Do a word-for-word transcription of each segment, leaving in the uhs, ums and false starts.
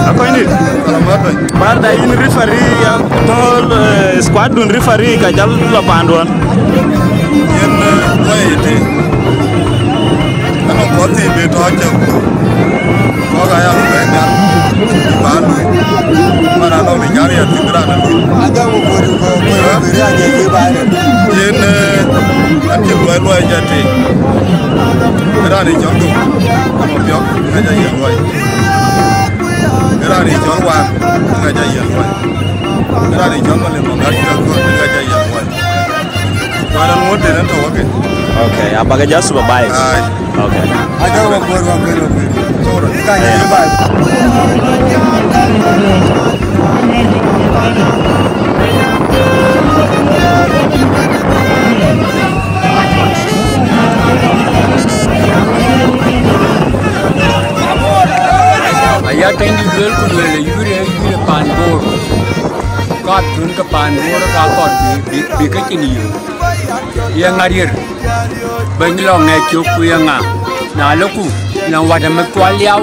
Akɔnydït. Barda, yïn referee, ya thöl, eh, squad dun referee ka jal lɔ panduɔn. Yen, eh, wai ti. Ano kɔthi bi tɔ cök. Kɔk aya bɛ nya. Ba lu. Mara lo mi jari ya ti gran lu. Ada wo ko ko ko ya ni ba. Yen, eh, ati luai luai jati. Rani chok. Ano piok. Ŋɛc ayiɛn luɔi. Ë raan ë cɔl Waar, ŋɛc ayiɛn luɔi. Ë raan ë cɔl Malem Agar, ŋɛc ayiɛn luɔi. Aran ŋuɔ̈t den atɔ̈ wake. Okay, abak jɔ supervise. Ai. Okay. Aja wa kuɔr wa kuɔr wa kuɔr. So, ka ya ba. Aya tɛ̈nydït lueel ku lueel ë yurë, yurë paan Bor. Ka thun ke paan Bor ka kɔɔr bï, bï, bï ke cin yök. Ye ŋa riër? Bɛ̈ny lɔ ŋɛk cök ku ye ŋa? Na lɔku, na wat amit kual liau,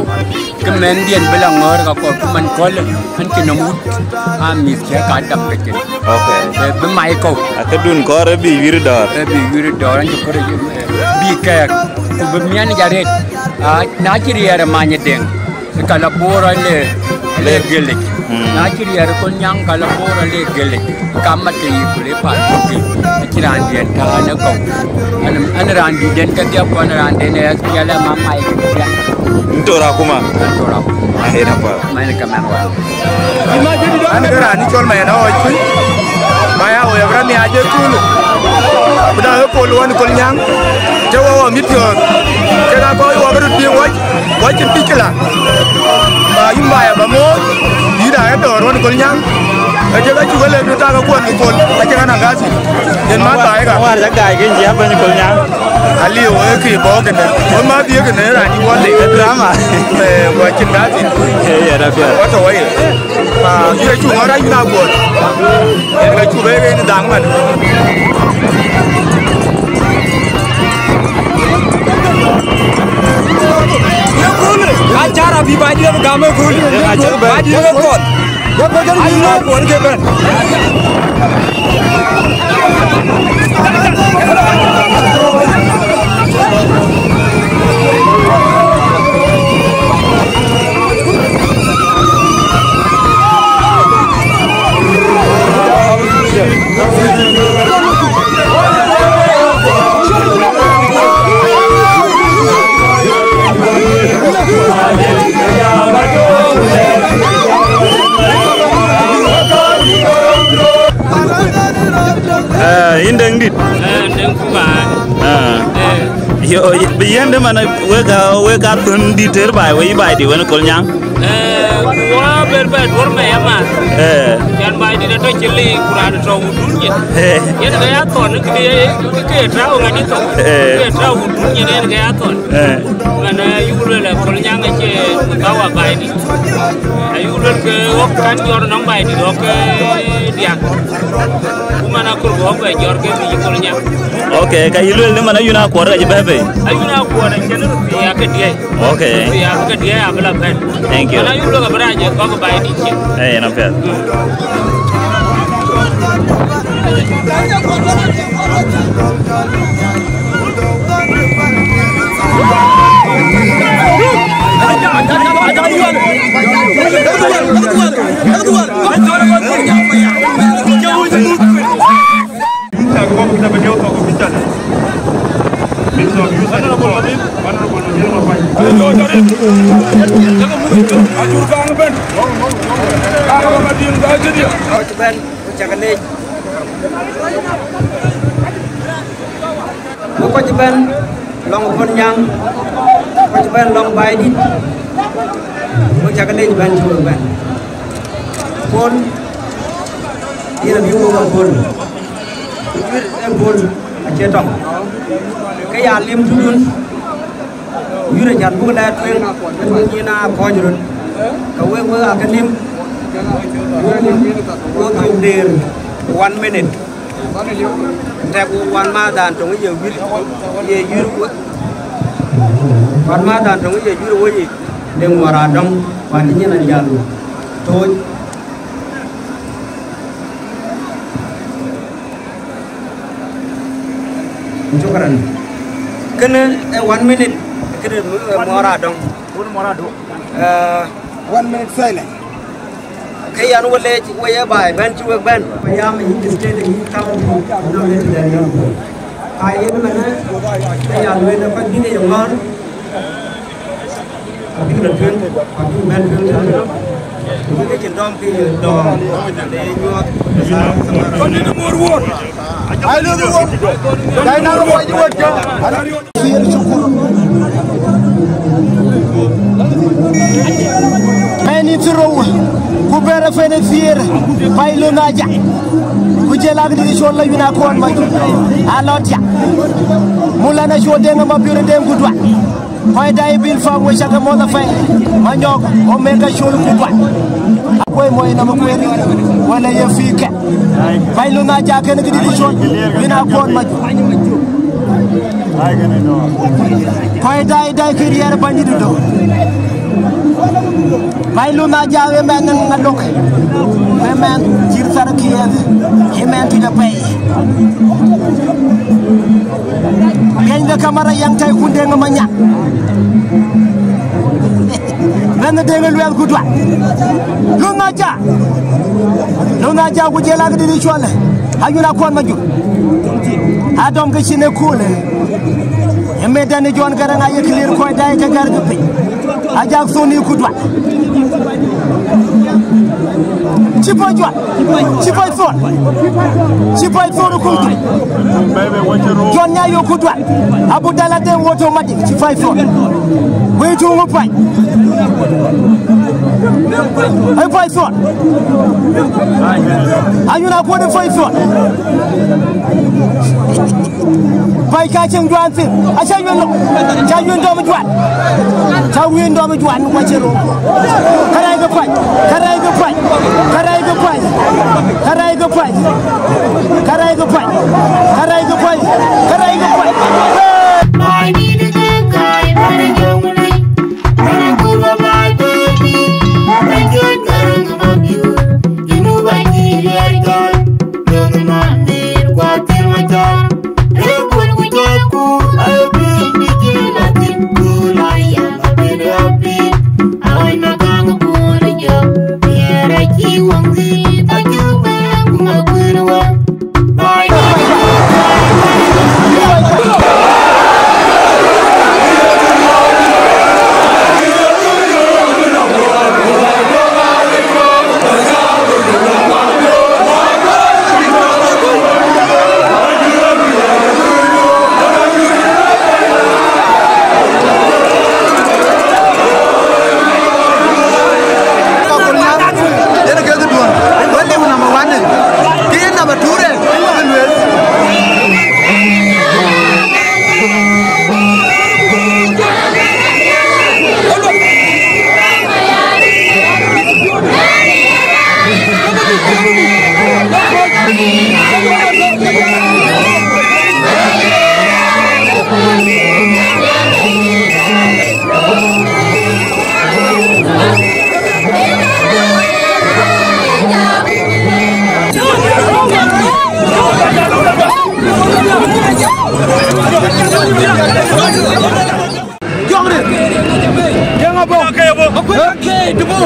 ke mɛnhdiɛn bï la ŋɔ̈ɔ̈r ka kɔɔr ku man kɔ̈l, an cï nɔm wut, a mïth cï ka dap ke cin. Okay. Ee, bï mai kɔ̈u. Akëdun kɔɔr ë bï wiir dɔ̈ɔ̈r. Ë bï wiir dɔ̈ɔ̈r, an cï kɔɔr ë bï kɛɛk, ku bï miɛn ja rëët. Aa, na cï riɛɛr ë many ë deŋ, ka la Bor ale, ale gelic. Mm. Na cï riɛɛr ë Kolnyaŋ, ka la Bor ale gelic. Ka mat ke yï ku le pan ku ke. Acï raan diɛn tääu në kɔ̈u. An, an raan dït den kedhie ku an raan den ë S P L M a mai kedhie. Ntora kuma. Ntora kuma. Ahe na pa. Mɛn ke mɛn wal. An ke raan cɔl Mayen Aɣɔc Kuc. Ba ya wek rɔt nhiaac ë kööl. Bï daŋ ë pol ɣɔn Kolnyaŋ. Të wɔ wɔ mit piɔ̈ɔ̈th. Kek aa kɔc wɔ ke röt piŋ wɔ, wɔ cïn pic këla. Ba yïn ba ya ba moor. Yïn aa ë dɔ̈ɔ̈r ɣɔn Kolnyaŋ. Acï ka cuk ë lek röt tak ë kuɔn ke pol. Acï ka na gathi. Yen ma thaai ka. Ŋuan ca gaai ke cia bɛ̈ny Kolnyaŋ. Aliu, ee kë bɔ̈ kënë. Wën ma dhiëëk kënë raan cï wɔ lek. Drama. Ee, wɔ cïn gathi. Ee, yen apiɛth. Wɔ tɔ̈ wɔ ye. Ah, yïn acuk ŋɔ̈ɔ̈r ayïn aguɔ̈ɔ̈r. Yen ka cuk ë yen dhaŋ man. Acara bï ba diɛ̈ gam ë kööl. Ba diɛ̈ ë kɔth. Ayïn aguɔ̈ɔ̈r ke bɛ̈n. Eh, yïn dëŋ dït. Eh, dëŋ ku baai. Ah. Eh. Yo, y-, bï yɛn dë man, wek a, wek a thön dït tër baai, wek yï baai dï wën Kolnyaŋ. Eh, ku wɔ bɛ̈n bɛ duɔ̈r mɛ ya man. Eh. Yan baai dït atɔ̈ cï lik, ku raan tɔ̈ wudun nyin. Eh. Yen ke ya thɔn, kë de, kë, kë tɔ̈ ŋa dï thɔn. Eh. Kë tɔ̈ wudun nyin, yen ke ya thɔn. Eh. Man, eh, yuk luel, eh, Kolnyaŋ acie muthawa baai dït. Ayuk luel ke ɣɔ̈k kan jɔt nɔŋ baai dït, ɣɔ̈k, eh, diäk. Ku man aköl ku ɣɔ̈k bɛ jɔt ke bï Kolnyaŋ. Okay, ka yï luel ni man ayun akuɔt ka cï bɛ̈ɛ̈i bei. Ayun akuɔt acïn rupia ke diɛ̈. Okay. Rupia ke diɛ̈ abï la bɛ̈n. Thank you. Man ayuk luel ka bï rac ë kɔ̈k baai dït cin. Eh, yen apiɛth. Kɔc bɛ̈n, ku cak lec. Ku kɔc bɛ̈n lɔŋ Kolnyaŋ, kɔc bɛ̈n lɔŋ Baidït, ku cak lec bɛ̈n cï wek bɛ̈n. Pol, yen abï wok a pol. Ku juëc ë pol acie tɔŋ. Ke ya lim tudun, yurë can buk la tueŋ, ke tueŋ yen aa kɔc röt. Ke wek, wek aa ke lim, wo, wo thok der one minute. Tɛk wo wan madhan töŋ ye wir, ye yur wo. Wan madhan töŋ ye yur wo ye. Deŋ wär adɔŋ, wan nyin a jal wo. Toc. Shukran. Kënë ë one minute, kënë, eh, muɔɔr adɔŋ. Wun muɔɔr adɔŋ. Eh, one minute silence. Ke yan we lec we ye baai bɛ̈n cï wek bɛ̈n. Payam yï state yï county, you know, let them know. Ka yen mene, ke yan we në kɔc bï ke ye ŋɔ̈ɔ̈r. Abïk la tueŋ, abïk bɛ̈n tueŋ tënë. Ai lëu wok. Dai na wok ji wot ka. Fiir shukuru. Mɛn ë thirou, ku bɛ̈ɛ̈r ë fen ë thiëër, pay lon aja. Ku jël akdït col la yun akɔn mac. Alɔ tiak. Mulan acol deŋ ë mapiöör ë deŋ ku duak. Kɔc dai bil fam we cakë mɔ̈th apɛi, Manyɔk, Omega col ku duak. Akuɔi mɔi nɔm kueer, wala ye fiikɛ. Pay lon aja kën këdït col, yun akɔn mac. Kɔc dai dai kë riɛɛr bänydït do. Pay lon aja ë mɛn ŋa lok. Ë mɛn cït thar kiɛth. Ë mɛn tuc apɛi. Biɛny de kamara yaŋ tai kun deŋ ë manyak. Mɛn deŋ ë luɛth ku duak. Lon aja. Lon aja ku jël akdït cuɔlë. Ayun akɔn majur. Adɔm ke cin ë kuulë. Ë mëdɛn ë Jɔn Garaŋ aye clear kɔc dai ke gɛ̈r ke piny. Ajak thoni ku duak. Cï pɔc juak. Cï pɔc thon. Cï pɔc thon ë kum duk. Jɔn nya yo ku duak. Abu dala dem woto madik. Cï pɔc thon. Wei tuŋ ë pɔc. Ë pɔc thon. Ayun akuɔt ë pɔc thon. Pay ka cieŋ juan thïn, aca yuen lɔ, ca yuen dɔm juan, ca yuen dɔm juan, wa cï röm. Kärɛc ke pany, kärɛc ke pany, kärɛc ke pany, kärɛc ke pany, kärɛc ke pany, kärɛc ke pany, kärɛc ke pany. Yen ke këduɔ̈n, wën liu number one, ke yen number two rɛn, ke lueel. Jɔŋ rït. Yeŋa bɔ̈? Makuën akëë bɔ̈.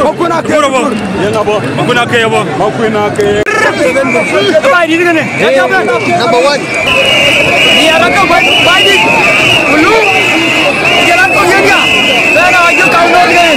Makuën akëë bɔ̈. Yeŋa bɔ̈? Makuën akëë bɔ̈. Makuën akëë. Baai dït kënë. Number one. Diɛɛr akë baai, baai dït. Ku lu. Jël akë yen ya. Bɛ̈n awä jök kaŋ nööt kënë.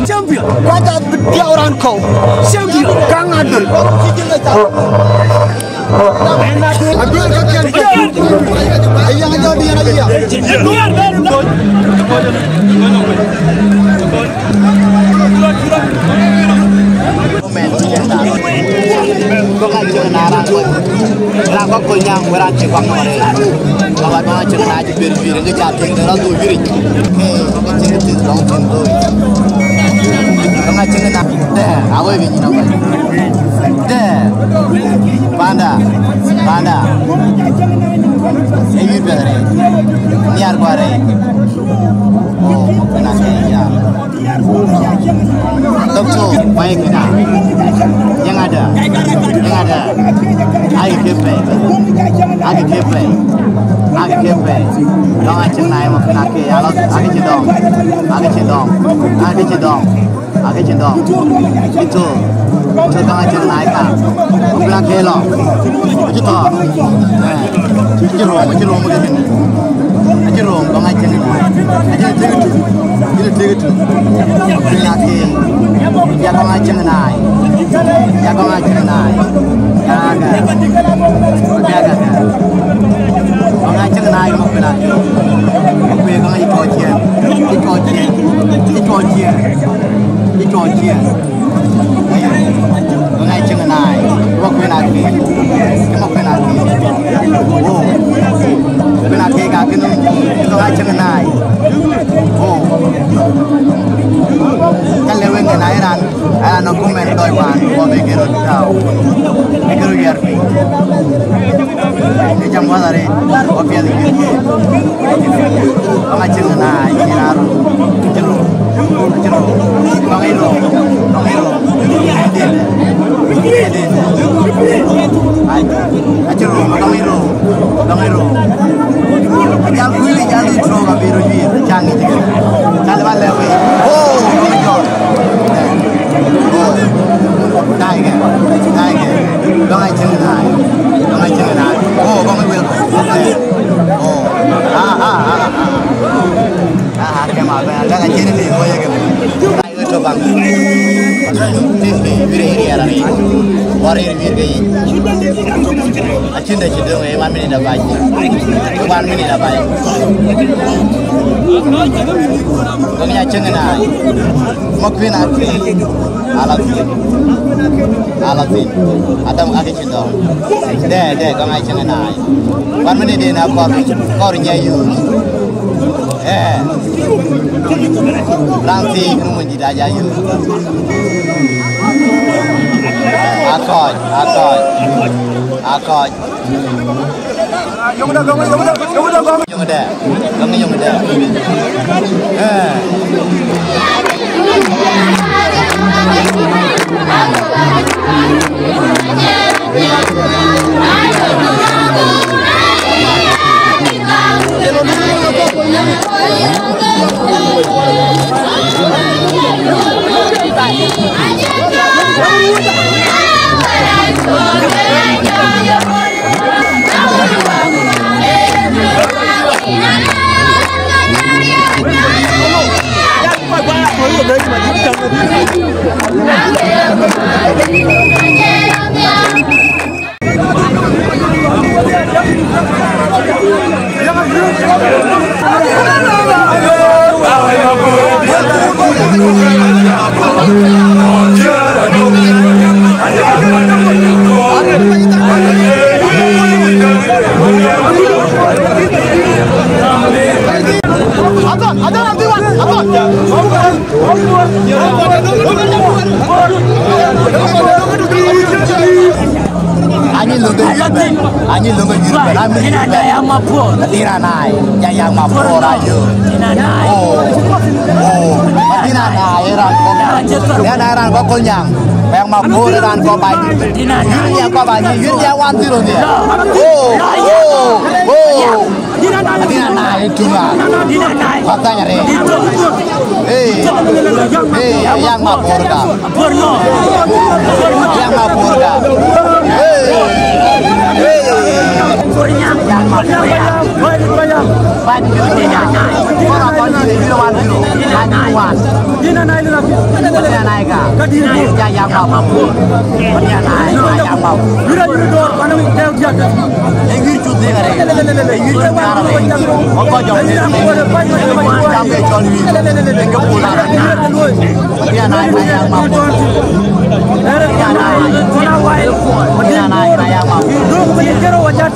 Champion. Kuat abï diau raan kɔ̈u. Champion. Kaŋ adöl. Adöl ka kɛn. Ayang jɔ diɛn ayia. Kɔc kony nyaŋ wëran cï kuaŋ nɔm arëët. Baba dɔŋ acïn na cï piɛ̈r juiir, ŋic ca tïŋ de rɔt dhuk juiiric. Ke cïn tïŋ dɔŋ tïŋ dhoi. Dɔŋ acïn na dɛ, awek nyin akɔc. Dɛ. Panda. Panda. Ee yï piɛth arëët. Nhiar guɔ arëët. Oh, kena ke ya. Doctor, baik kena. Yang ada. Yang ada. Ai kepe. Ai kepe. Ai kepe. Dɔŋ acïn na ema kena ke ya lo. Ai ci dɔŋ. Ai ci dɔŋ. Ai ci dɔŋ. Akë cïn dɔm. Ito, ito dɔŋ acïn naai ka. Ku bï la ke lɔ. Acï tɔ. Eh, acï rom, acï rom ke kën. Acï rom dɔŋ acïn naai. Acïn tek tu. Acïn tek tu. Bï la ke. Ya dɔŋ acïn naai. Ya dɔŋ acïn naai. Ya ga. Ya ga. Dɔŋ acïn naai ku bï la ke. Ku bï dɔŋ acï tɔ ciɛn. Acï tɔ ciɛn. Acï tɔ ciɛn. Ë tɔ ciɛɛŋ. Ŋa cieŋ naai. Wä kuën akë. Cï ma kuën akë. Wo. Kuën akë ka kën. Tɔ ŋa cieŋ naai. Wo. Ka le weŋ na ë raan. Ë raan nɔŋ kumɛn dɔc wään. Wä bï kë röt tääu. Bï kë röt yär piny. Ë cam wäth arëët. Wä piɛth. Dɔŋ acïn na cïn aro. Cïn ro. Cïn ro. Dɔŋ iro. Dɔŋ iro. Edin. Edin. Ai. Acïn ro. Dɔŋ iro. Dɔŋ iro. Jal kuili jal itro ka biro jir. Changi jir. Jal ba lewe. Oh, dɔŋ jor. Oh. Daige. Daige. Dɔŋ acïn na. Dɔŋ acïn na. Oh, dɔŋ wel. Oh. Ah, ah, ah, ah. Ah, ah, ke ma, ba, ba, ba, cïn ni, ko ye ke. Ai, to bang. Ni, ni, bire iri ara ni. Wari iri ke yi. Acin de ci dong e one minute abai. One minute abai. Dong ya ceng na. Ma kuina ki. Ala thin. Ala thin. Adam ake cin dong. De, de, dong ai ceng na. One minute na kor, kor nya yu. Eh. Ram thii, nu mun dït aja yök. Akɔc, akɔc, akɔc. Yöŋde, yöŋde. Eh. Anyi loŋ de yïr bɛ̈n, anyi loŋ de yïr bɛ̈n, ami yïr bɛ̈n. Ina nai, ya ya ma por ayo. Oh, oh. Ina nai, ran ko. Ya na ran ko ko nyang. Ya ma por ran ko ba. Yïr ya ko ba, yïr ya wan tiro dia. Oh, oh, oh. Adï na nai tunga. Kɔc thany arëët. Ee, ee, yak ma puɔ̈r ka. Yak ma puɔ̈r ka. Ee, ee, yak ma puɔ̈r ka. Bany, bany, bany. Kɔc a kɔc ni ni wan ni. Bany ni wan. Adï na nai ka. Adï na yak ma puɔ̈r. Adï na nai yak ma puɔ̈r. Ee, wiɛ̈r cut dhëëŋ arëët. Ee, wiɛ̈r cut nhiaar arëët. Wä kɔc jɔŋ dhëëŋ. Ee, cam ke cɔl wiɛ̈r. Ee, ke pul arëët. Wä dhian ai, na yak ma puɔ̈r. Wä dhian ai, na yak ma puɔ̈r.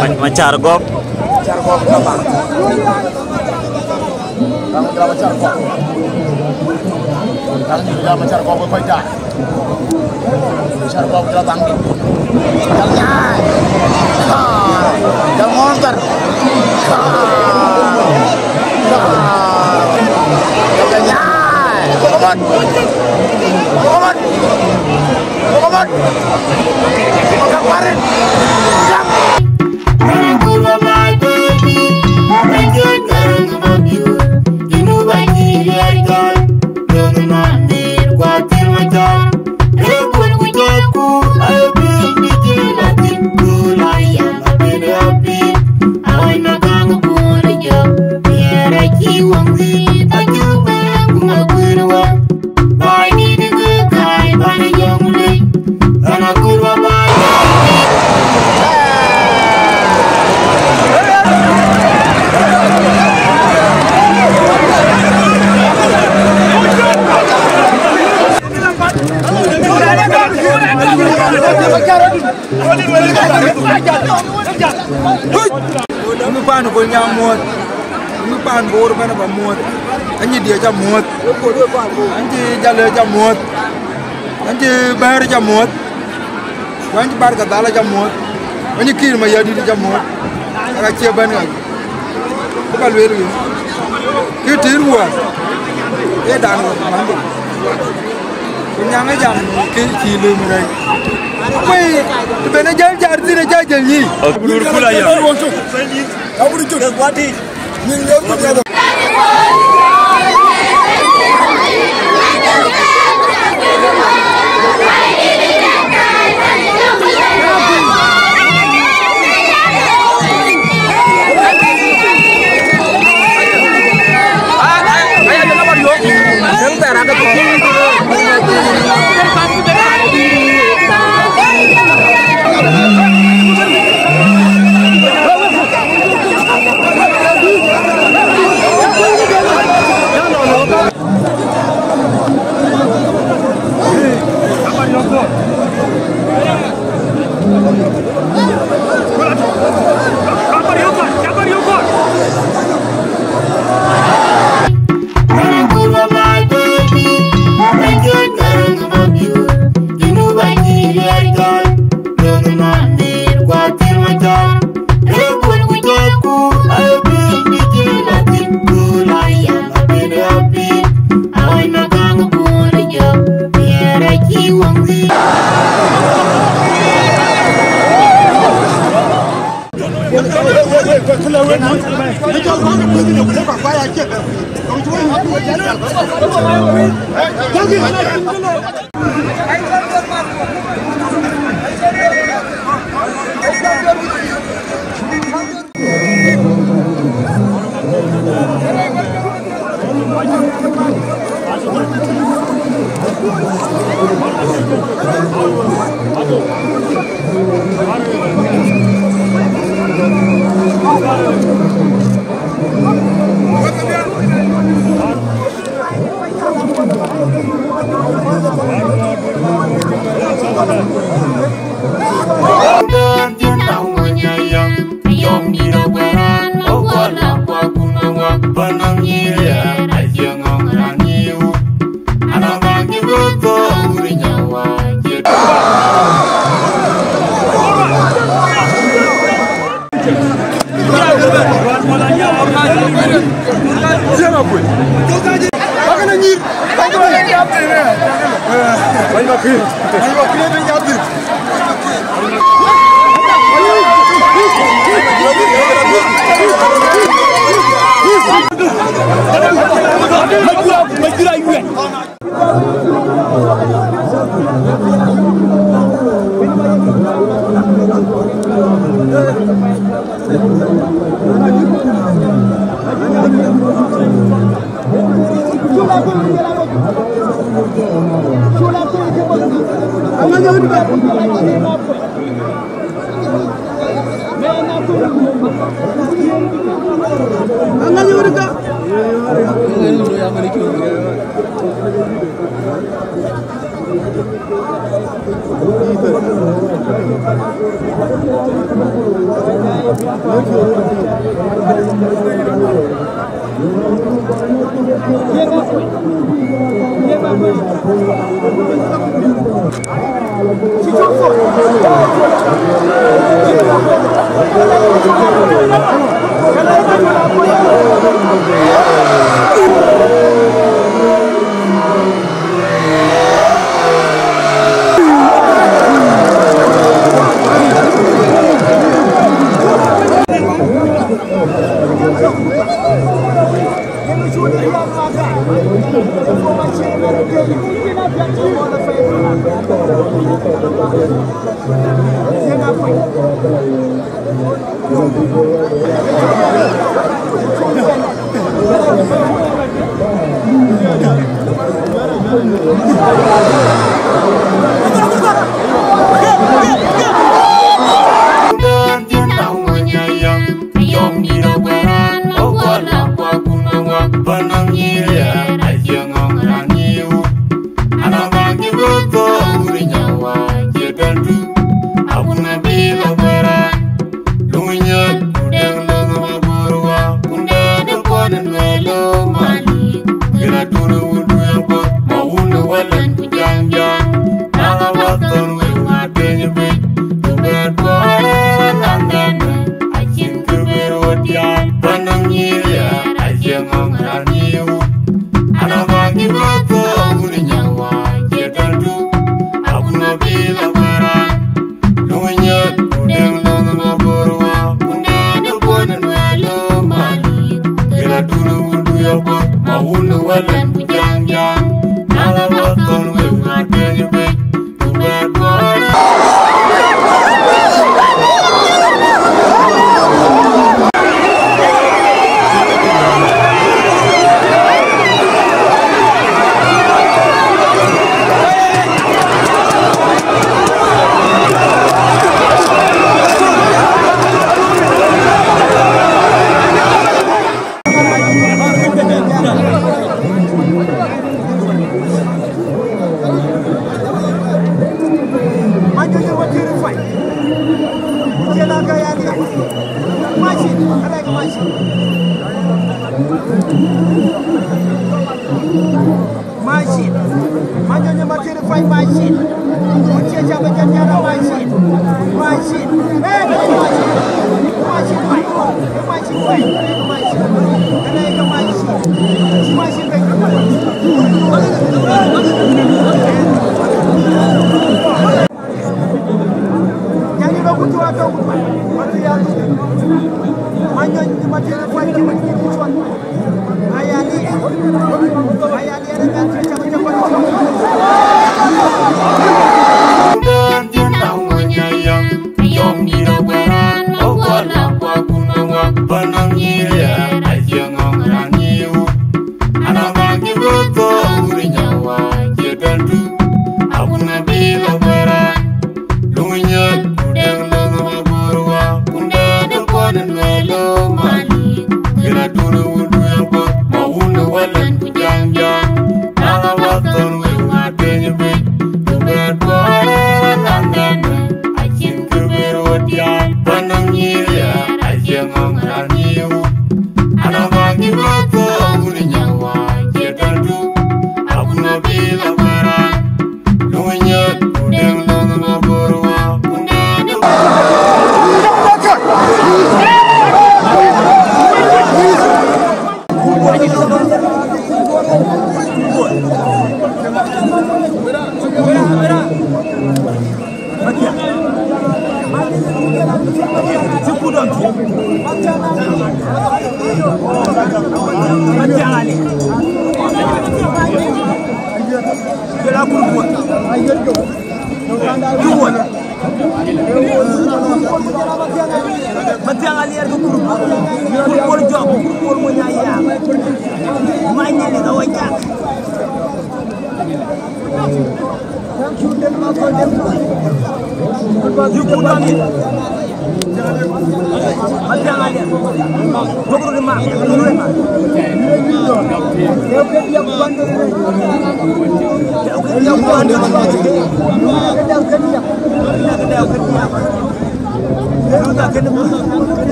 Ma-, Macar Gɔ̈k. Macar Gɔ̈k, baba. Bang jira Macar Gɔ̈k. Bang jira Macar Gɔ̈k, we kɔc daai. Macar Gɔ̈k jira bang dit. Jal nyaai. Ah, jal ŋɔɔn thar. Ah, ah, jal nyaai. Come on. Come on. Come on. Come on. Anu pan ko nyam muɔ̈th. Anu pan Bor bɛ̈n ba muɔ̈th. Anyi diɛ ca muɔ̈th. Anyi jale ca muɔ̈th. Anyi bɛ̈ɛ̈r ca muɔ̈th. Ku anyi Barkadhal ca muɔ̈th. Anyi Kiir Mayardit ca muɔ̈th. Aka cie bɛ̈n ŋa. Ku ba lueel yen. Kë tïr wuɔ̈th. Ee dan wä mande. Ku nyaŋ ë jam kë cï lëu rɛ̈c. Wei, të ben ë jäl jar thïn ë ca jäl nyïï. Abdul Kula ya. Manyonyi Materi Fai. Jela ka ya ni. Machine, I like machine. Machine. Manyonyi Materi Fai machine. Uche chama janyara machine. Machine. Eh, machine. Machine. Mathiang Alier ke kur. Kur Bol Jok, Kur Bol Monyaya. Manyali ka wajak. Yukudani. Mathiang Alier. Bogro de ma.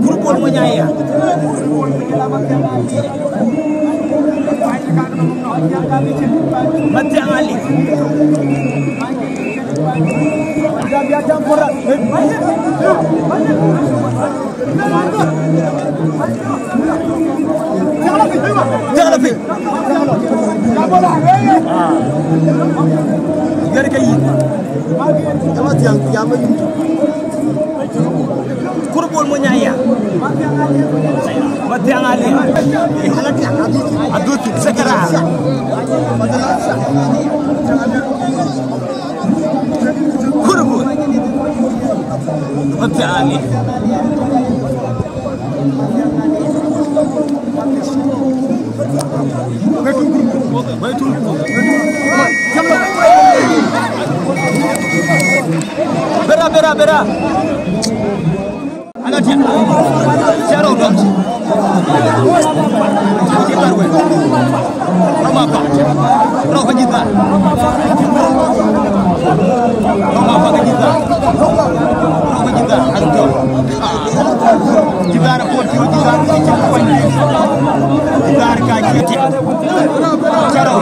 Kur Bol Monyaya. Mathiang Ali. Tiang la piny. Yer ke yï. Jama tiang, jama yum. Kur Bol Monyaya. Mathiang Ali. Adut sekera. Kur Bol. Mathiang Ali. Bera, bera, bera. Ana tiang. Tiang rou dom. Tiang rou dom. Roma pa. Rou pa jita. Roma pa jita. Rou pa jita. Ana tiang. Jita na pol tiang jita. Jita ka jita. Tiang rou.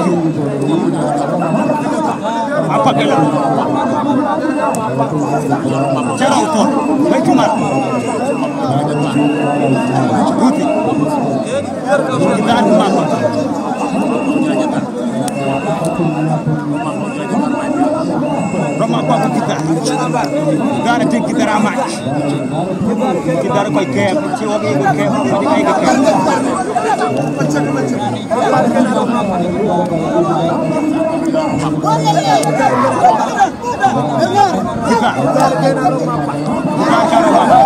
Apa kela. Cara utor. Baik cuma. Ruti. Kita adu mama. Roma apa kita? Gara tik kita ramai. Kita ada koi kep. Siwa koi kep. Koi kep. Kita. Kita cara apa?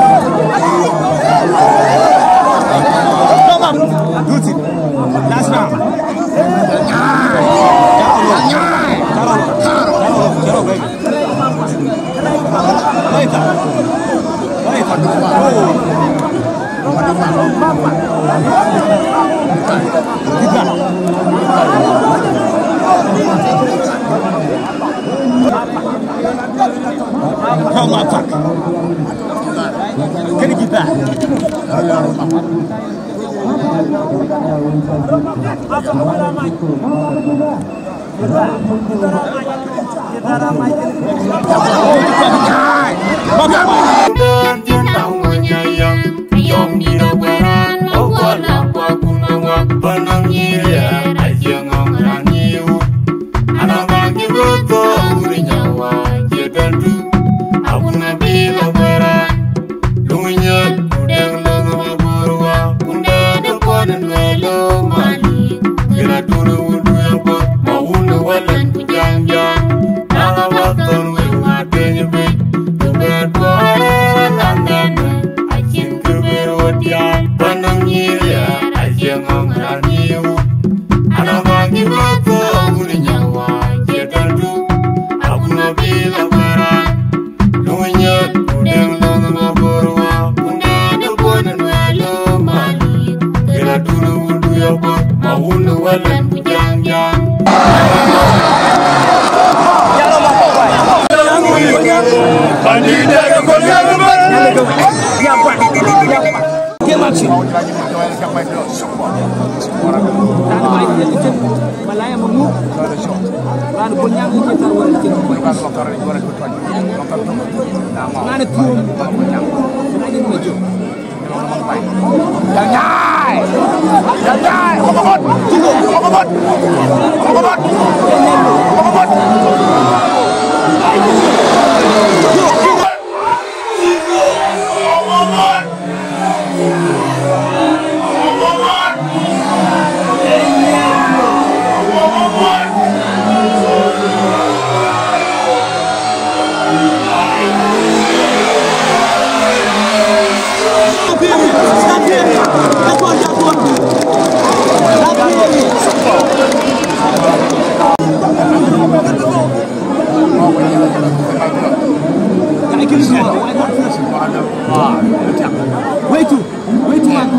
Wait, wait, wait.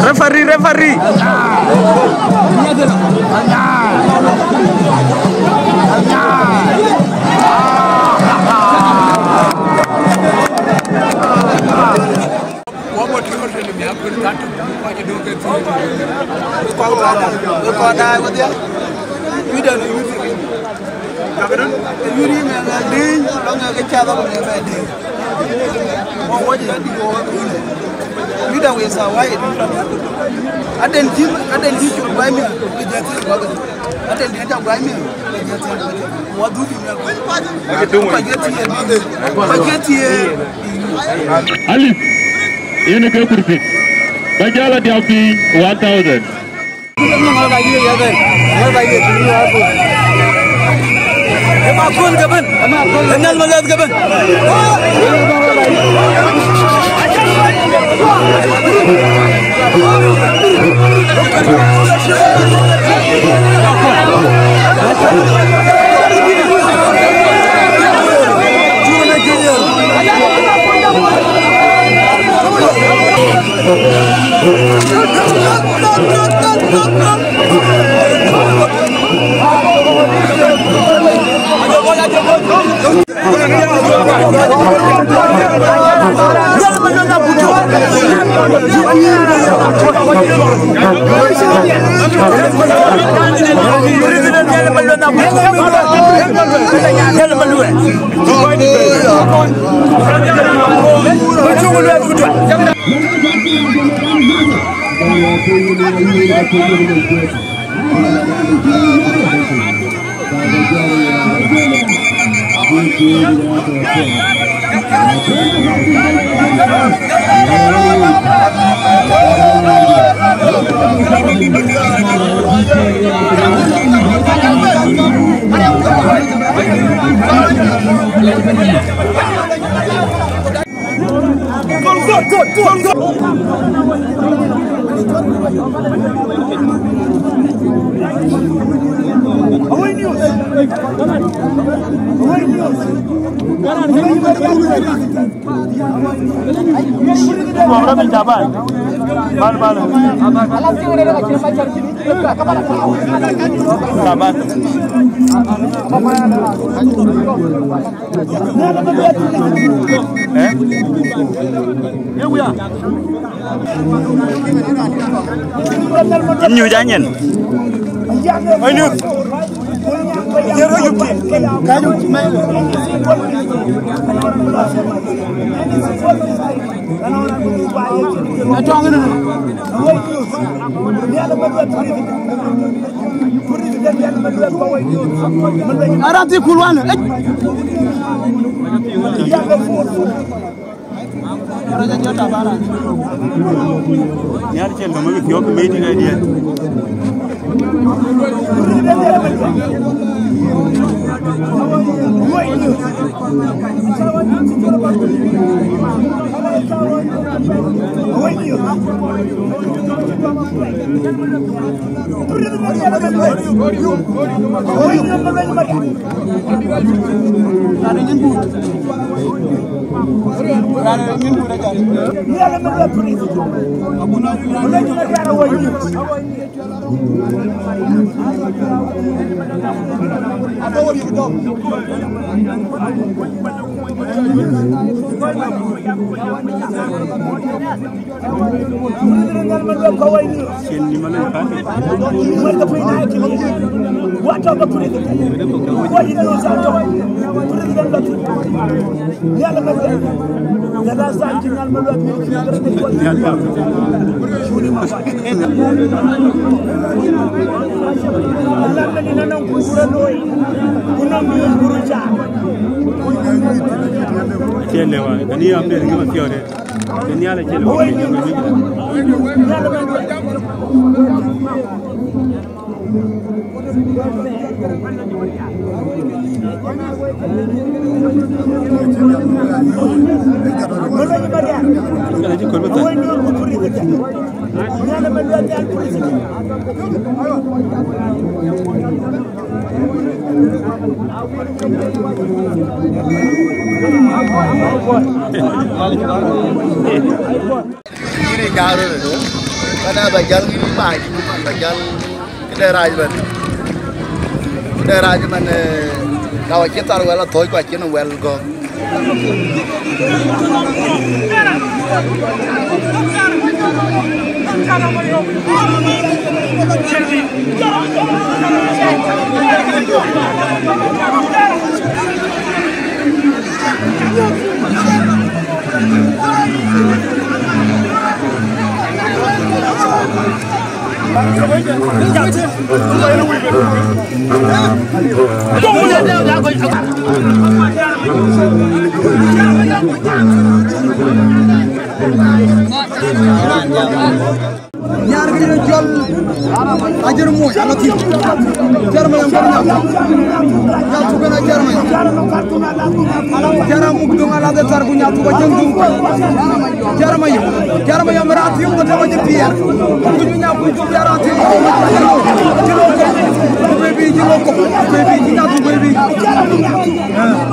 Referee, referee. Aden cï, aden cï cuk guai miɛt, ke jɛ thiëëk guak. Aden diɛn ca guai miɛt, ke jɛ thiëëk. Wa dhuk yï miɛt. Kɔc ke thiëëk, kɔc ke thiëëk. Alip, yen ke kurthi. Ba jal a diau piny one thousand. Nyuc anyin. Arati kulwan. Nhial cel ka mïth thiɔ̈k mït në diɛt. Cï lëu, ani am de ŋic piɔ̈ɔ̈th de. Ke Nhialic cï lëu. Kënë cï kɔ̈r bï thɛn. Yïn ë nyaar röt ëtö, bana ba jäl ŋïn baai, ba jäl këde rac bɛ̈n. Këde rac man, eh, ka wa cï thar wɛl athööc, ku acïn wɛl gɔ̈k. Nyar kë ye jɔl Ajer Moc, ala thïn. Jeremiah Moc Nyathuk. Nyathuk kën a Jeremiah. Jeremiah muk döŋ ala de thar ku Nyathuk a jëŋ döŋ. Jeremiah. Jeremiah mi raan thiëŋ ku tëk a jë piɛɛr. Ku jë Nyathuk ku jë raan thiëŋ ku tëk a jë piɛɛr. Ku jë Nyathuk ku jë raan thiëŋ ku tëk a jë piɛɛr. Ku bï bï jë lok kɔ̈k. Ku bï bï jë Nyathuk ku bï bï.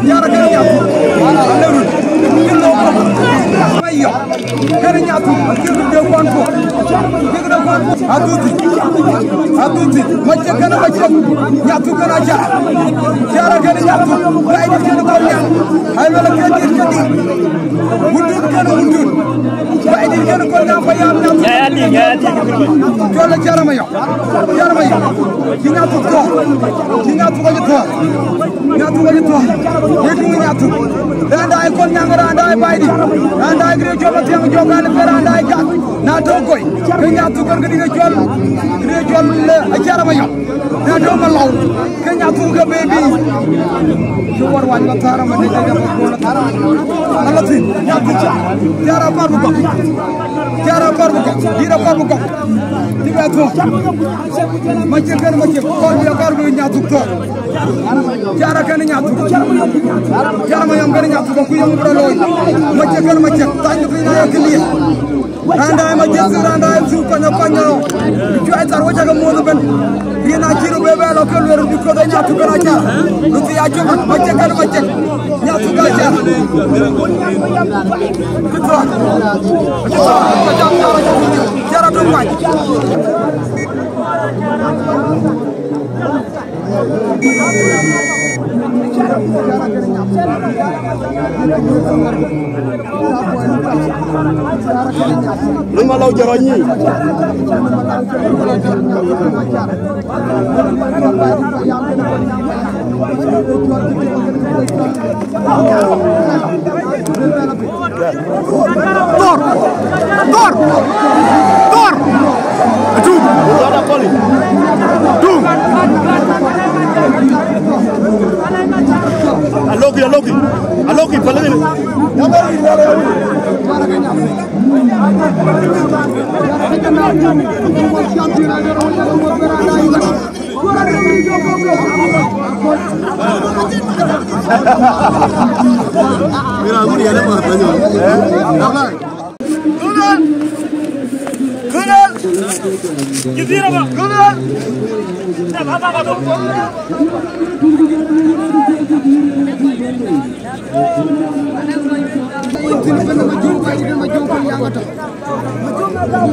Nyar kën Nyathuk. Ala run. Jë lok kɔ̈k. Jeremiah. Kënë Nyathuk, akëc de kuan kok. Akëc de kuan kok. Adhuthi. Adhuthi. Macë kënë macë. Nyathuk kënë acar. Cara kënë Nyathuk. Bai dït kënë kɔn nyan. Ai, wala ke dit ke dit. Wundun kene wundun. Baidit kene Kolnyaŋ Payam Nyathuk. Ya, ya, dit, ya, dit. Cɔl Caramayɔm. Caramayɔm. Cï Nyathuk thɔ̈r. Cï Nyathuk acï thɔ̈r. Nyathuk acï thɔ̈r. Ye tuŋ Nyathuk. Raan daai Kolnyaŋ, raan daai Baidit. Raan daai kërë cɔl Mathiaŋ Jɔk, raan daai Gak. Na tɔ̈ kɔc, ke Nyathuk kën këdï ke cɔl, këdï ke cɔl, eh, Acaramayɔm. Na tɔ̈ Malɔu, ke Nyathuk ke bï bï. Cï wär wany ba thäär ama dït dït ama kuɔl thäär. Ala thïn, Nyathuk ca. Thiar apar bï gɔk. Thiar apar bï gɔk. Dït apar bï gɔk. Dït bɛ thuɔ̈k. Macek kën Macek. Kɔr bï, kɔr bï Nyathuk thɔ̈k. Thiar kën Nyathuk. Thiar Mayɔm kën Nyathuk. Ku yɔm bï rɔ looi. Macek kën Macek. Thany piny na ye clear. Raan daai Majek, raan daai Thuk, kɔnyɔ, kɔnyɔ. Cuai thar wecä ke muɔ̈th ëbën. Yen acï röt bɛ bɛ lɔ ke luer, because Nyathuk kën aca. Luthi acök, Macek kën Macek. Nyathuk aca. Këthɔ̈k. Këthɔ̈k. Këthɔ̈k. Këthɔ̈k. Këthɔ̈k. Lima lau jaranyi. Thor! Thor! Thor! Atum! Atum! Aloki, aloki, aloki, palengin. Mira, Guri, ya le por, coño. Habla.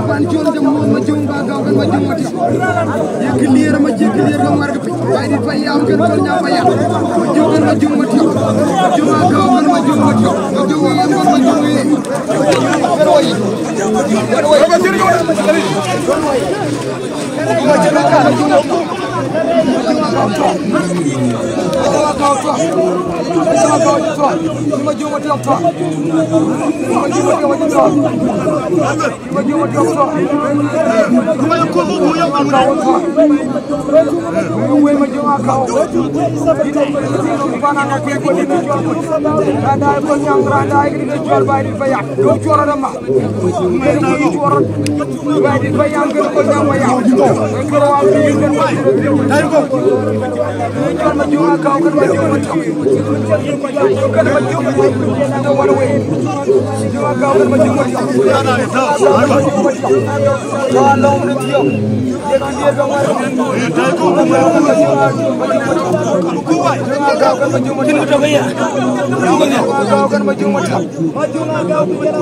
Pan Col jam mo, Majöŋ Agau kën Majöŋ Matiɔp. Ye clear, Macek clear kën wär ke piny. Baidit Payam kën Kolnyaŋ Payam. Majöŋ kën Majöŋ Matiɔp. Majöŋ Agau kën Majöŋ Matiɔp. Majöŋ Yen kën Majöŋ Yen. Kën woi. Kën woi.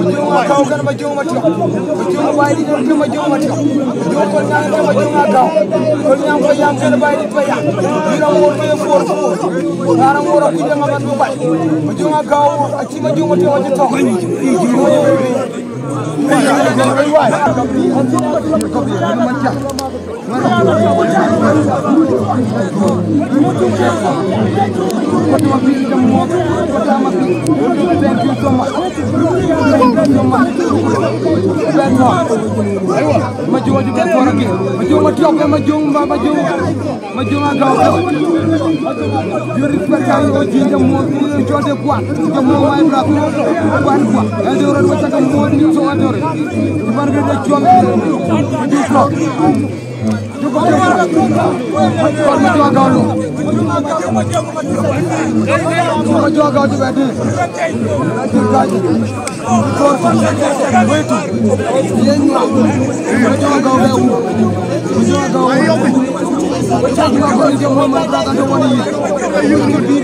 Majöŋ Agau kën Majöŋ Matiɔp. Majöŋ Baidit kën Majöŋ Matiɔp. Majöŋ Kolnyaŋ kën Majöŋ Agau. Kolnyaŋ Payam kën Baidit Payam. Yïn aŋoot ke ye kuɔɔr kuɔɔr. Raan aŋoot akuc de ŋaman bï kuac. Majöŋ Agau acï Majöŋ Matiɔp acï thɔ̈k. Thank you so much. Thank you so much. Majöŋ acï bɛ thɔ̈r ke. Majöŋ Matiɔp, Majöŋ, Majöŋ, Majöŋ Agau. You respect how you O G, the most you enjoy the quad. The more my brother, quad, quad. And the road was like a more you so adore. You want to get the job. Majöŋ Agau.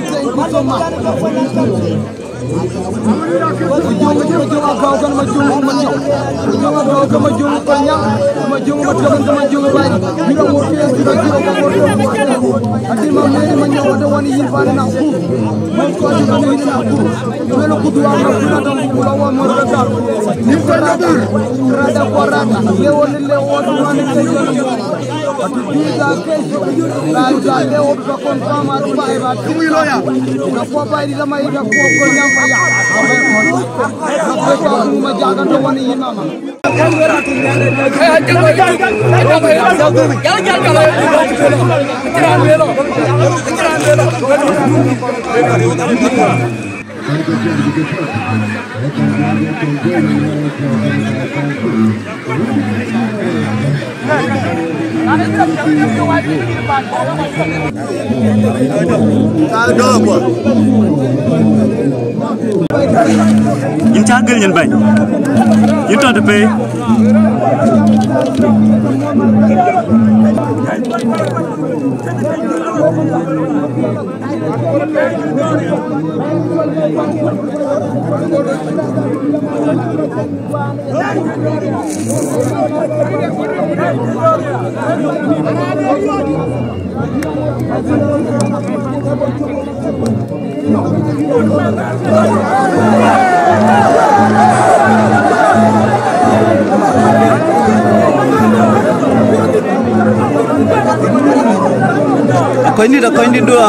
Thank you so much. Yïn cä gël nyin bɛ̈ny. Yïn tɔ̈ të pei. Akɔcdït, akɔcdït dua.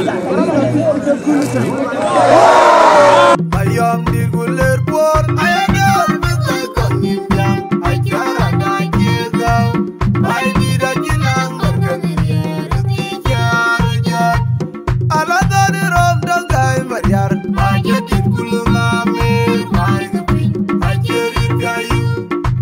Mayɔm dït ku ler puɔ̈r, aya dɔ̈ɔ̈r bï kɔc kɔ̈k nïïm jäŋ, acara da cie gäu. Baidït acïn aŋär ke riɛɛr ë thii cäär jɔt. Ala dhɔ̈n ë rɔm dɔ̈ŋ gäi mariar, ba jadït ku lëŋ amer, baai ke piny, acie rit ka yï.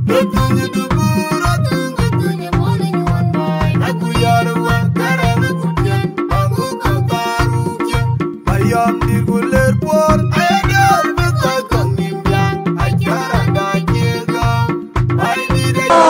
Röt thuny ë dubur, röt thuny, röt thuny ë muɔl ë nyuɔɔn baai, na ku yär wär, kärɛm ë ku tiɛn, ba ŋö ka thaar ruk cï. Mayɔm dït ku ler puɔ̈r, aya dɔ̈ɔ̈r bï kɔc kɔ̈k nïïm jäŋ, acara da cie gäu. Baidït acïn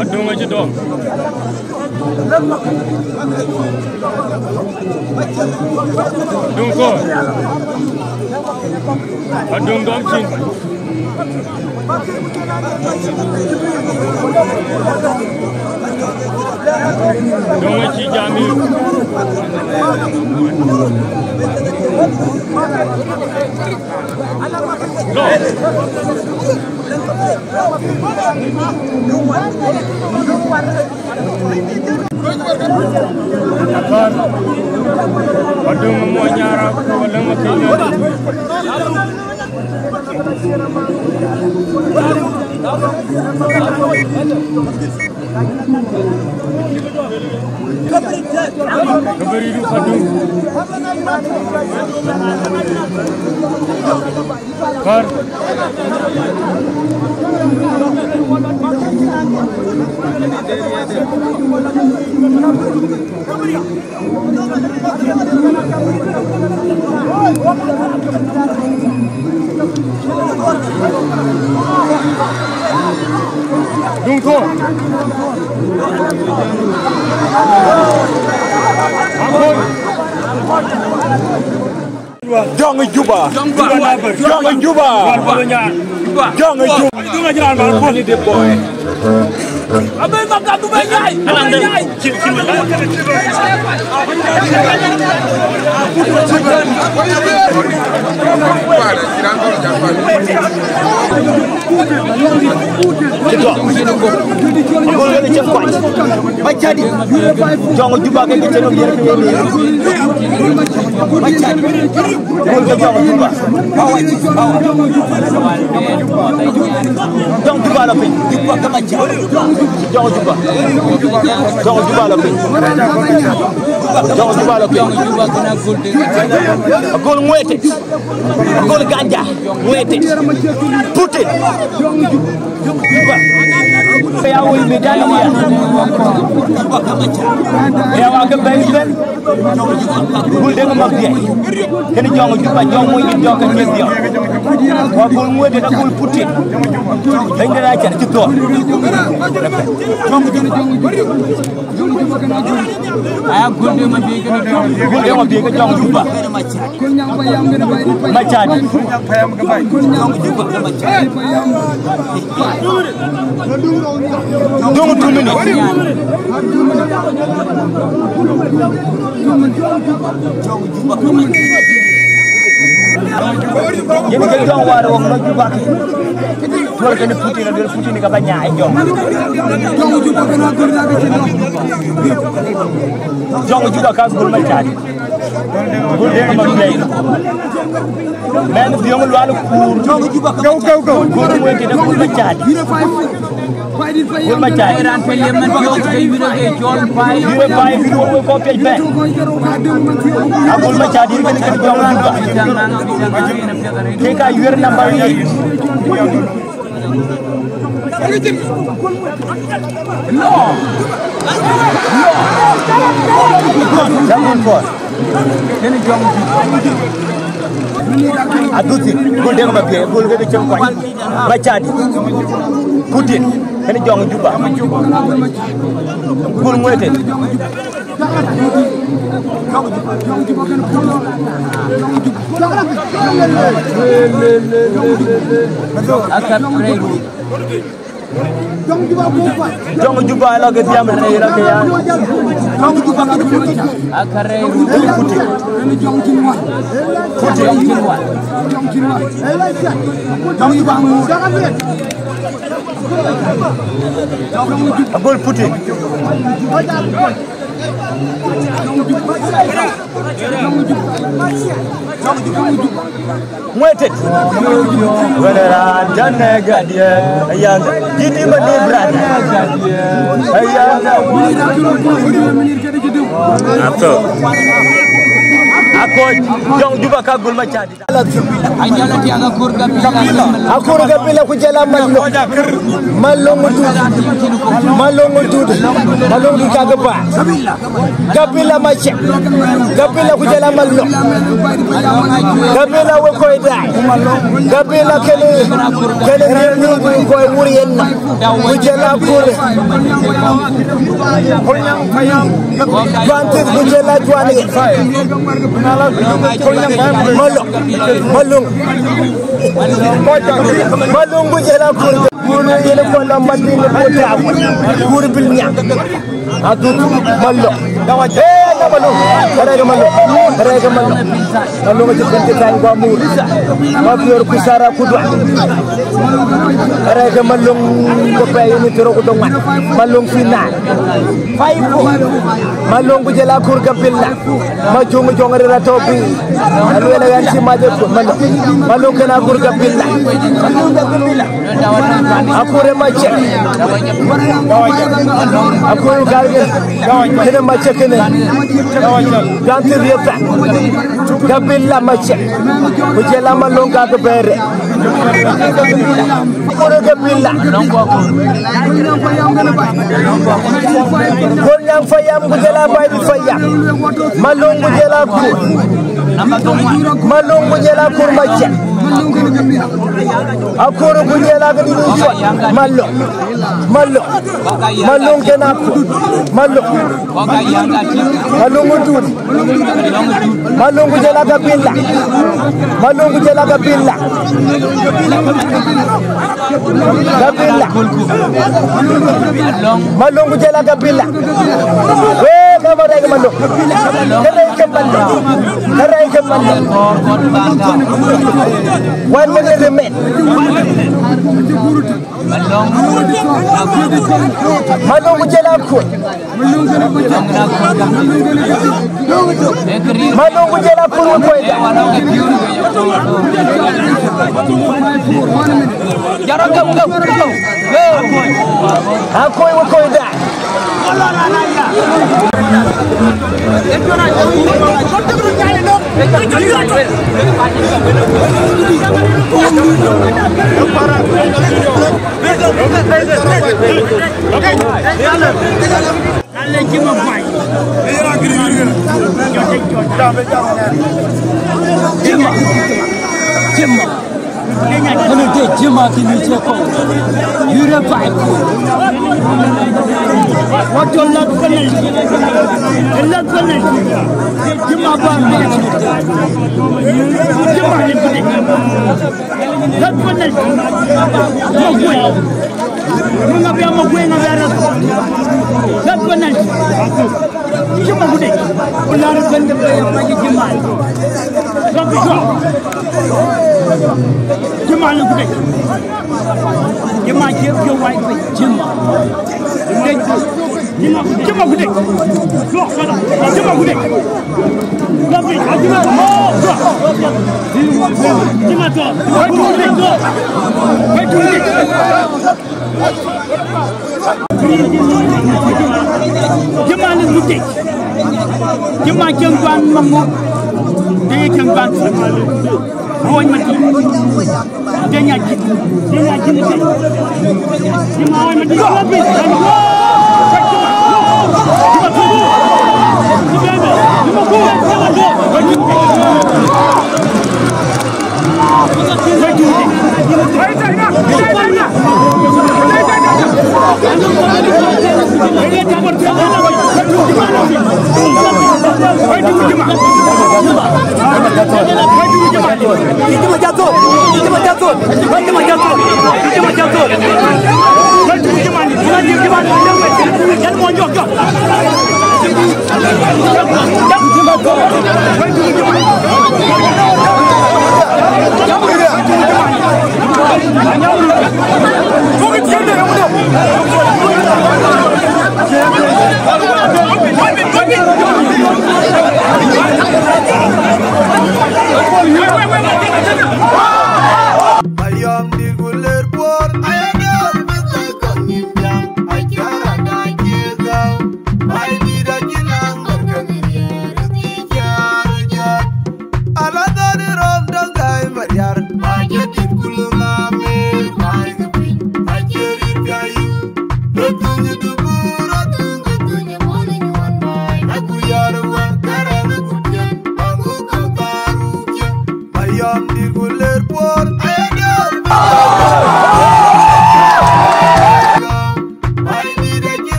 Adöŋ acï dɔm. Adöŋ kɔɔr. Adöŋ dɔm cin. Adöŋ acï jam yï. Lɔ. Akɔɔr. Adöŋ muɔny nyar ku Alɛŋ Makëc. Kabiridu Adöŋ. Kɔɔr. Jɔŋ Juba. Jɔŋ Juba. Jɔŋ Juba. Jɔŋ Juba. Cï tɔ̈. Agol wek cï kuany. Macädi. Jɔŋ Juba ke ke cï röt yen ke yen. Macädi. Agol ke Jɔŋ Juba. Jɔŋ Juba lɔ piny. Jɔŋ Juba. Jɔŋ Juba lɔ piny. Jɔŋ Juba lɔ piny. Agol ŋuëëtë. Agol ganja, wete, Putin. Ya woi medani ya. Ya wa ke ben ben. Gul de ma biya. Kene Jɔŋ Juba, Jɔŋ mo ni Jɔŋ ke ke biya. Wa gul ngode na gul Putin. Ben de ra chan ci to. Aya gul de ma biya ke Jɔŋ Juba. Macädi. Duŋ two minutes. Yen ke Jɔŋ war wok no Juba ki. Tuɔr kene Putin, aduel Putin ka ba nyaai Jɔŋ. Jɔŋ Juba ka gul Macädi. Gul de ma biya. Mɛn Biɔŋ Lual kuur. Go, go, go. Kuur wek de gul Macädi. Gul Macädi. Ran pe le man to ke yuro ke jol pai. Yuro pai, yuro we ko pe pe. Agol Macädi ke ke Jɔŋ Juba. Ke ka yuer number eight. Aduthi, gol dek ma piɛ, gol ke cem kuany. Macädi. Putin, kene Jɔŋ Juba. Gol ŋuete. Aka rɛɛc. Jɔŋ Juba la ke diam rɛɛc la ke ya. Aka rɛɛc. Putin. Putin. Agol Putin. Ŋuetet. Wene raan jane gadie. Ayan. Jiti mani brada. Ayan. Ato. Akoc. Jɔŋ Juba ka gul Macädi. Akur gabila ku jela Malong. Malong Dut. Malong Dut. Malong Dut ka gaba. Gabila Macek. Gabila ku jela Malong. Gabila we koi dai. Gabila kene, kene ni ni ku koi wurien. Ku jela Kure. Juantit ku jela Juani. Malong. Malong. Malong ku jela Kur. Kur yene ko la Madina ko ta. Kur bil nya. Adut Malong. Eh, na Malong. Kare ga Malong. Kare ga Malong. Malong je kan kan gwa mur. Ma pior ku sara ku dua. Kare ga Malong ko pe ni tiro ku dongwan. Malong final. Five. Malong ku jela Kur gabila. Ma jong jong rira topi. Aluela yan si ma je ku Malong. Malong kena Kur gabila. Akur ë macë. Akur ë gal kënë. Kënë macë kënë. Gan thïn riëth thɛn. Gabila macë. Ku jël a Malöŋ ka ke bɛ̈ɛ̈r. Akur ë Gabila. Kor Nyaŋ Payam ku jël a Baidit Payam. Malöŋ ku jël a Akur. Malöŋ ku jël a Akur macë. Akur ku jël a këdï cɔl Malöŋ. Malöŋ. Malöŋ kënë Akur. Malöŋ. Malöŋ ku Dut. Malöŋ ku jël a Gabila. Malöŋ ku jël a Gabila. Gabila. Malöŋ ku jël a Gabila. Wek, ka ba rɛɛc Malöŋ. Ka rɛɛc ke Malöŋ. Ka rɛɛc ke Malöŋ. One minute remain. Malöŋ ku jël a Akur. Malöŋ ku jël a Akur wek kɔc daai. Akur wek kɔc daai. Jima, jima. Ënë de jima kï ni cï kɔ̈u. Yï rɛ̈ baai. Wä jɔ lath finish. Ë lath finish. Jima bä baai. Jima ni finish. Lath finish. Maguëi. Ŋa bï Maguëi ŋa bï arɛ̈th. Lath finish. Jima gude. Ku laar bɛ̈n de bɛ̈n ya mac Jima. Jima ni gude. Jima cie piɔ̈u wai gude. Jima. Jima, Jima gude. Jima gude. Jima tɔ. Wai gude. Wai gude. Jima ni gude. Jima cieŋ juan maŋu. Dee cieŋ juan. Ruɔny mati. Dee nya jin. Dee nya jin. Jima ruɔny mati.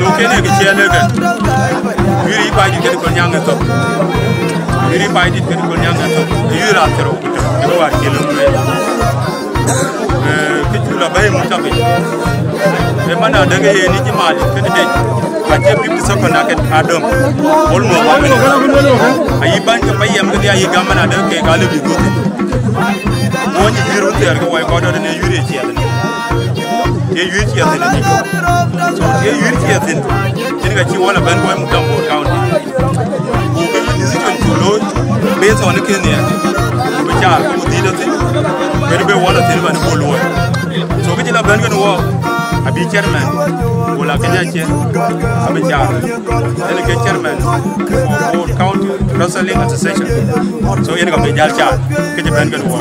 So kënë kë ciɛɛn ëkë. Yïr yï Baidit kënë Kɔn Nyaŋ ë thok. Yïr yï Baidit kënë Kɔn Nyaŋ ë thok. Yïr raan thiërrou ku tök. Kënë wäär cie lëu lueel. Eh, kë cuk la bɛ̈ɛ̈i muk tɔ piny. Ë man adek ë yen yï Jima Dït kënë dec. Acie fifty second akën adöŋ. Almost one minute. Ayï bäny ke payam kedhie ayï gam man adek kek alëu bï dhuth. Wony yïr wun thɛɛr ke wai kɔc dɔ̈t në yïr ë ciɛth. Ye yuëër ciɛth thïn. So, ye yuëër ciɛth thïn. Cïn ka cï wala bɛ̈n bɔ̈ Muktam Bor County. Ku bï decision cuk looi based on kënë ya. Ku bï caar ku dhil athïn, kën be wal athïn man bï luɔi. So kë cï la bɛ̈n kën wɔ, abï chairman, wala kë nya cie, abï caar. Yen ke chairman for Bor County Wrestling Association. So yen ka bï jal caar, kë cï bɛ̈n kën wɔ.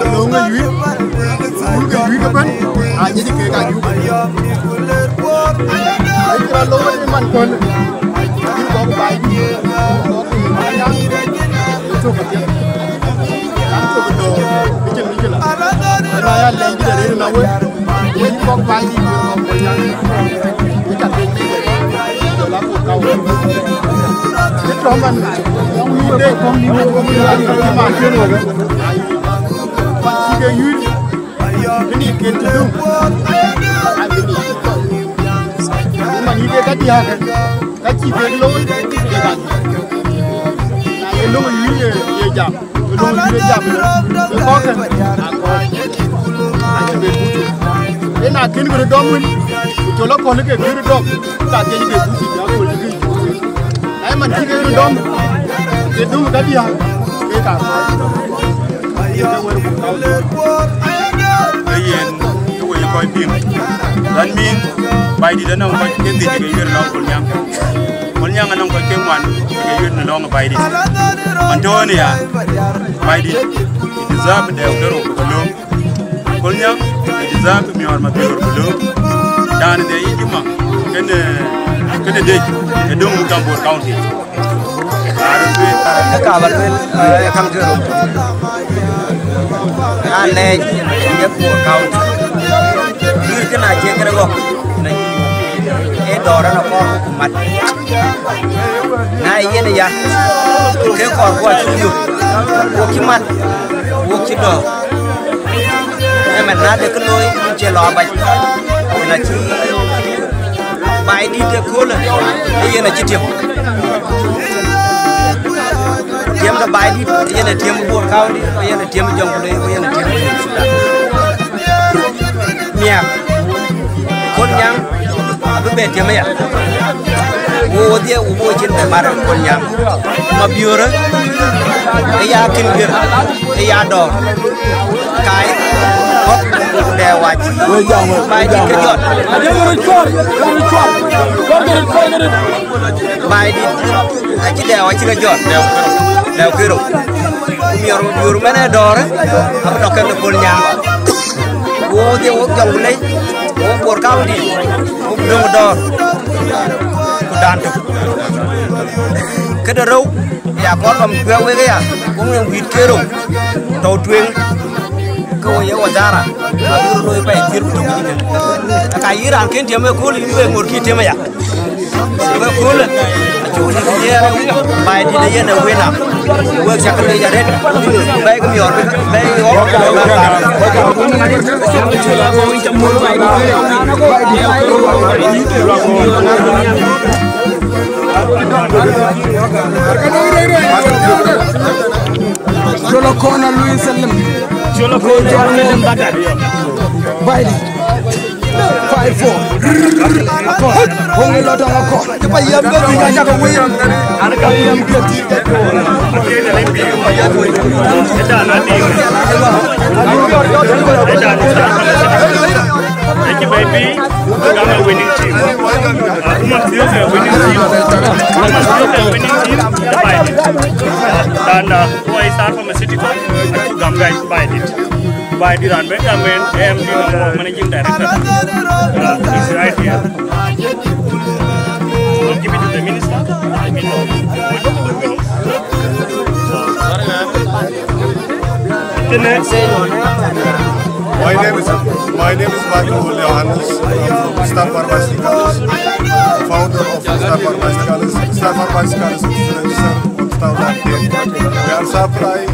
Alöŋ ë yuiir, wul ke yuiir ëbɛ̈n, aa nyic kek aa yup. Ë cï rɔt looi ë man köl, yïn kɔ̈k baai dït, kɔ̈k ë man nyan, ë thök apiɛth. Nyan thök ë dɔ̈ɔ̈r, ë cïn mïcïla. Ëna ya lɛm dït arëët ëna wek, wek kɔ̈k baai dït, wek kɔ̈k Kolnyaŋ, wek ca piɛc dït, jɔl a kɔ̈k ka wek. Ë tɔ̈ man, wïc de, wïc de, wïc de, wïc de, cï ke yuiir, bï nïn ken cï döŋ, a bï nïn cï thou. Ku man yï ke ka diääk, ka cï kek looi, ke ka diääk. Na ye löŋ yuiir ye, ye jam, ke löŋ yuiir ye jam, ke kɔ̈k kën, a kɔ̈k. Acï be gut. Yen a kën kë röt dɔm wën, ku cɔl akɔ̈l ke kë röt dɔm, ka dhiëc be gut, ya köl cï kë. Na ye man cï kek röt dɔm, ke döŋ ka diääk, ke ka kɔ̈k. Ee yen, ke we ye kɔc piŋ. That mean, Baidït anɔŋ kɔc ke dhïc ke yuet lɔŋ Kolnyaŋ. Kolnyaŋ anɔŋ kɔc ke ŋuan ke yuet në lɔŋ Baidït. Man tɔ̈ ënë ya, Baidït, it deserve dɛɛu ke rou ke lööm. Kolnyaŋ, it deserve miɔɔr ma biöör ke lööm. Dan de yic ma, kënë, kënë dec, ë döŋ gam Bor County. Ë ka ba luel, ë, ë käŋ tëë rou. Na lɛɛc, ye Bor County. Yïr kënë acie kërë ɣɔ̈k, në yï. Ee dɔ̈ɔ̈r ɛn akɔɔr ku mat. Na yen ya, ke kɔɔr ku acuk yök. Wok cï mat, wok cï dɔ̈ɔ̈r. Ëmɛn na de kë looi, cie lɔ abac. Na cï Baidït ëköölë, ë yen acï tiëm. Tiëm de Baidït, ë yen ë tiëm Bor County, ë yen ë tiëm Jonglei, ë yen ë tiëm Junub Thudan. Miäk, Kolnyaŋ, abï bɛ tiëm aya. Wo wodhie, wo bo cin bɛ mar Kolnyaŋ. Ma biöörë, ë ya kën guiër, ë ya dɔ̈ɔ̈r. Kai, kɔ̈k, dɛ wac. Baidït ke jɔt. Baidït, acï dɛ wac cï ke jɔt. Lɛu kërou. Miɔr, miɔr mɛn ë dɔ̈ɔ̈rë, abï dɔk kɛn ë Kolnyaŋ. Wo dhie wo Jonglei, wo Bor County, wo döŋ dɔ̈ɔ̈r. Ku dan tök. Këde rou, ya kɔn lɔm juɛ̈k wek aya, ku ŋiɛn wïït ke rou, tɔ̈u tueŋ, ke wo ye wadhara, abï röt looi pɛi thiër ku tök yic kën. Aka yï raan kën tiëm ëkööl, yïn wek ŋor kï tiëm aya. Wek kööl, acuk lïk nhiɛɛr, Baidït ë yen ë wëna. Wek cak leec arëët, bɛ̈ɛ̈i ke miɔɔr, bɛ̈ɛ̈i ɣɔ̈k. Jolo kona Luis Salim. Jolo kona Salim Bakar. Baidït. Five four. Akɔ̈l. Wong ë lɔ tɔŋ akɔ̈l. Cï pa yɛm bɛ dhïc acak win. An ka yɛm piɛth. Thank you, baby. Gam a winning team. Uh, Uma Fios a winning team. Uma Fios a winning team. Bye. And, uh, who I start from a city called, uh, Gam guys, Baidït. Baidït and Benjamin, A M D number one managing director. Uh, he's right here. I'll give it to the minister. I mean, uh, Kene. My name is, my name is Michael Ole Johannes, Star Pharmaceuticals, founder of Star Pharmaceuticals. Star Pharmaceuticals is a research on South Africa. We are supplying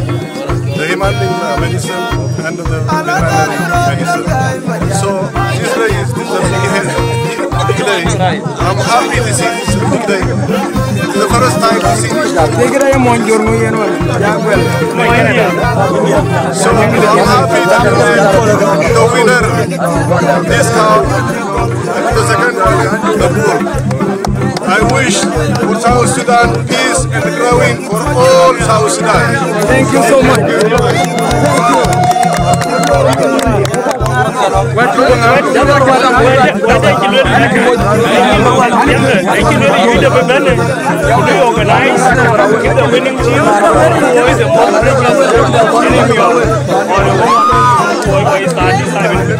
the human, uh, medicine and the veterinary medicine. So this lady is, this is a big head. I'm happy to see this today. It's the first time to see this. Dikira ye mon jor mo yen wan. Ya gwel. So I'm happy that the winner this cup, the second one, the bull. I wish for South Sudan peace and growing for all South Sudan. Thank you so much. Organize the winning team. Who is the most precious enemy of, or the one who is at this time in the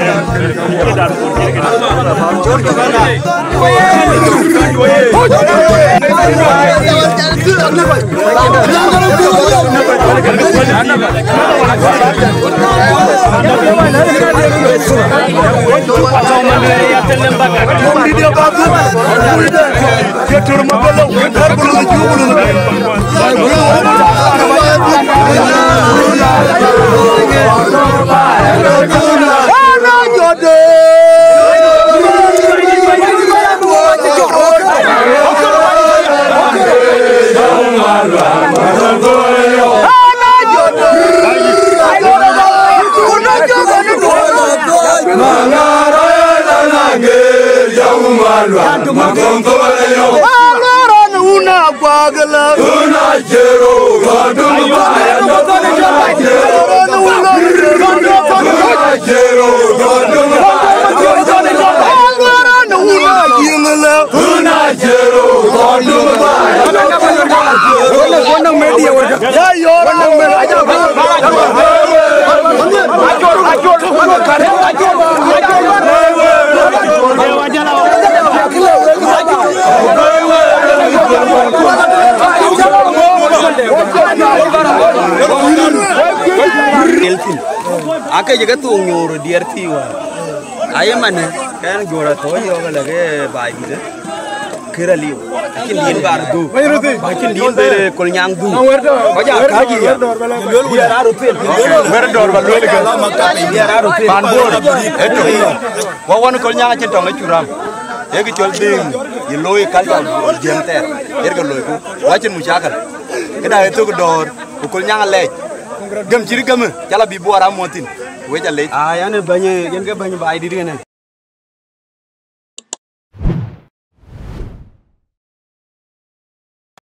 Elkin. Ake je ke thok nyoor diɛɛr thii wä. Aye mane, kɛn jɔɔr atɔ̈ yɔ̈ɔ̈k lɛ ke baai dït. Kër aliu. Acïn din bar dhuk. Acïn din ber kol nyaŋ dhuk. Kɔc aa kääc ya. Diɛɛr aa röt thil. Wɛ̈r dɔ̈ɔ̈r ba lueel ke. Diɛɛr aa röt thil. Pan Bor. Eto. Wa wan kol nyaŋ acïn tɔŋ e curam. Ee kë cɔl dhëëŋ. Ye looi kal jɔl jiɛŋ thɛɛr. Yer ke loiku. Wa cïn mucakal. Këda e thök dɔ̈ɔ̈r. Ku kol nyaŋ alɛɛc. Gäm cït gämë. Cala bï Bor amuɔ̈th thïn. Wec alec. Aa, yan ë bäny, yen ke bäny baai dït kënë.